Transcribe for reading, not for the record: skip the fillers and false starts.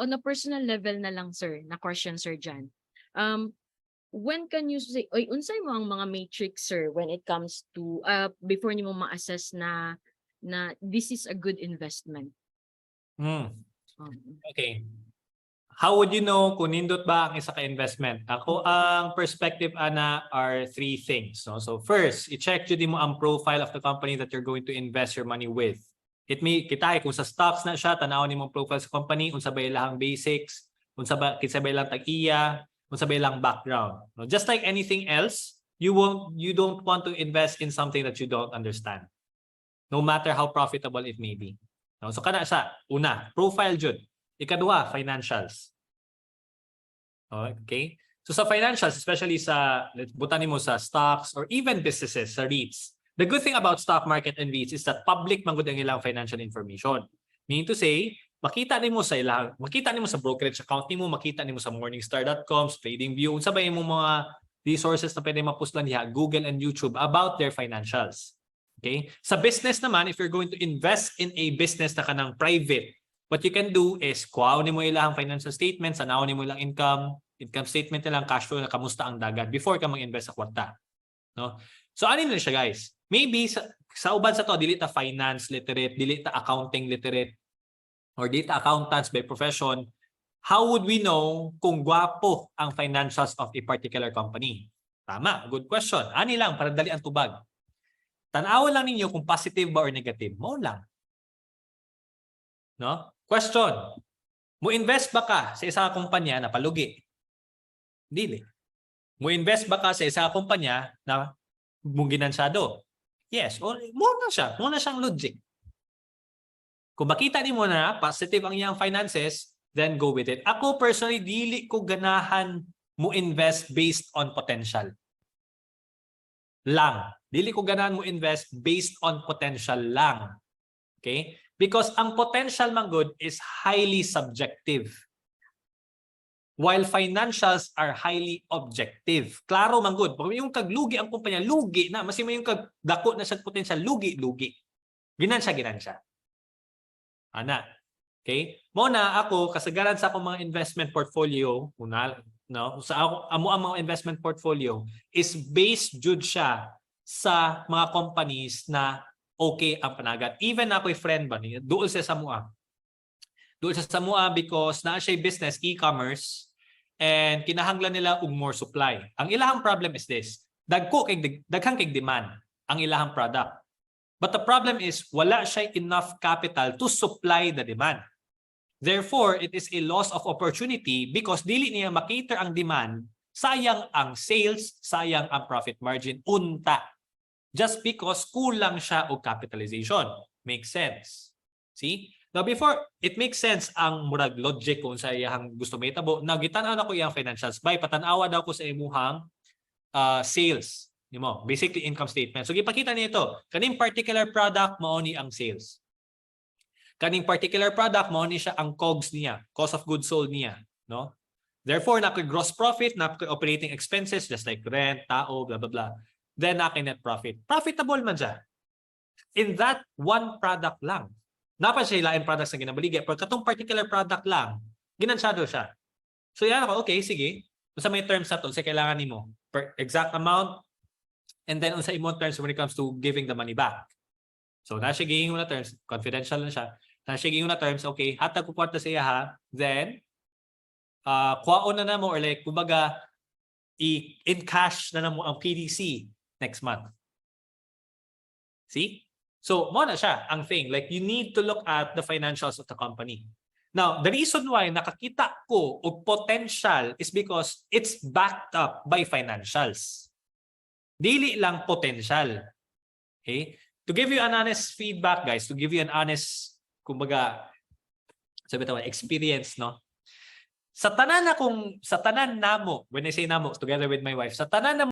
On a personal level na lang, sir, na question, Sir John. When can you say, oy, unsay mo ang mga metrics, sir, when it comes to before nimo ma-assess na this is a good investment? Okay. How would you know kung nindot ba ang isa ka investment? Ako, ang perspective ana are three things. No? So first, i-check jud mo ang profile of the company that you're going to invest your money with. It may kita kung sa stocks na siya, tan-awon nimo ang profile sa company, unsa ba ilahang basics, unsa ba kinsa ba ilang tag-iya, unsa ba ilang background. No? Just like anything else, you don't want to invest in something that you don't understand, no matter how profitable it may be. No? So kana siya, una, profile jud. Ikaduha, financials. Okay? So sa financials, especially sa, let's butan mo sa stocks or even businesses, sa REITs. The good thing about stock market and REITs is that public man gud ang ilang financial information. Meaning to say, makita nimo sa brokerage account nimo, makita nimo sa morningstar.com, sa TradingView, unsa ba imong mga resources na pwede mapuslan diha, Google and YouTube about their financials. Okay? Sa business naman, if you're going to invest in a business na kanang private, what you can do is kuhaon nimo ilang financial statements, tan-awon nimo ilang income statement nilang, cash flow na kamusta ang dagan before ka mag-invest sa kwarta. No? So ano na siya, guys? Maybe sa uban sa to, dili ta finance literate, dili ta accounting literate or dili ta accountants by profession. How would we know kung gwapo ang financials of a particular company? Tama, good question. Ani lang para dali ang tubag. Tan-awon lang ninyo kung positive ba or negative. Mao lang. No? Question. Mo-invest ba ka sa isang kumpanya na palugi? Dili. Mo-invest ba ka sa isang kumpanya na mong ginansyado? Yes. O, mao na siya. Mao na siyang logic. Kung makita nimo na positive ang iyang finances, then go with it. Ako personally, dili ko ganahan mo invest based on potential lang. Dili ko ganahan mo invest based on potential lang. Okay? Because ang potential man gud is highly subjective, while financials are highly objective. Klaro man gud. Pag yung kaglugi ang kumpanya, lugi na. Maski may yung kagdako na sa potential, lugi, lugi. Ginansya, ginansya. Ana. Okay? Mao na ako kasagaran sa akong mga investment portfolio, una, no, sa ako amo ang mga investment portfolio is based jud siya sa mga companies na okay ang panagat. Even ako'y friend ba niya, duol siya sa mua. Duol siya sa mua because naa siya business e-commerce and kinahanglan nila og more supply. Ang ilahang problem is this. Dagko kay daghang kay demand ang ilahang product. But the problem is wala siya enough capital to supply the demand. Therefore, it is a loss of opportunity because dili niya ma-cater ang demand, sayang ang sales, sayang ang profit margin unta. Just because kulang siya og capitalization. Makes sense. See? Now before, it makes sense ang murag logic kung sa iyang gusto mahitabo. Now gitan-aw nako iyang financials. Bay, patan-awa daw ko sa imuhang sales nimo. Basically income statement. So gipakita niya ito. Kaning particular product, mao ni ang sales. Kaning particular product, mao ni siya ang COGS niya, cost of goods sold niya, no? Therefore, naa koy gross profit, naa koy operating expenses just like rent, tao, blah blah blah. Then naa kay net profit. Profitable man siya. In that one product lang. Naa pa siya lain products na ginabaligya, pero katong particular product lang, ginansyado siya. So yan ako, okay, sige. Unsa may terms na to, unsa kailangan nimo? Per exact amount, and then unsa imong terms when it comes to giving the money back. So na siya giingon na terms, confidential na siya. Na siya giingon na terms, okay, hatag ko kwarta sa iya ha, then kuwaon na namo or like kumbaga i in cash na namo ang PDC next month. See? So, mao na siya ang thing. Like, you need to look at the financials of the company. Now, the reason why nakakita ko og potential is because it's backed up by financials. Dili lang potential. Okay? To give you an honest feedback, guys, to give you an honest, kumbaga, sabi ito, experience, no? Sa tanan namo, when I say namo, together with my wife, sa tanan na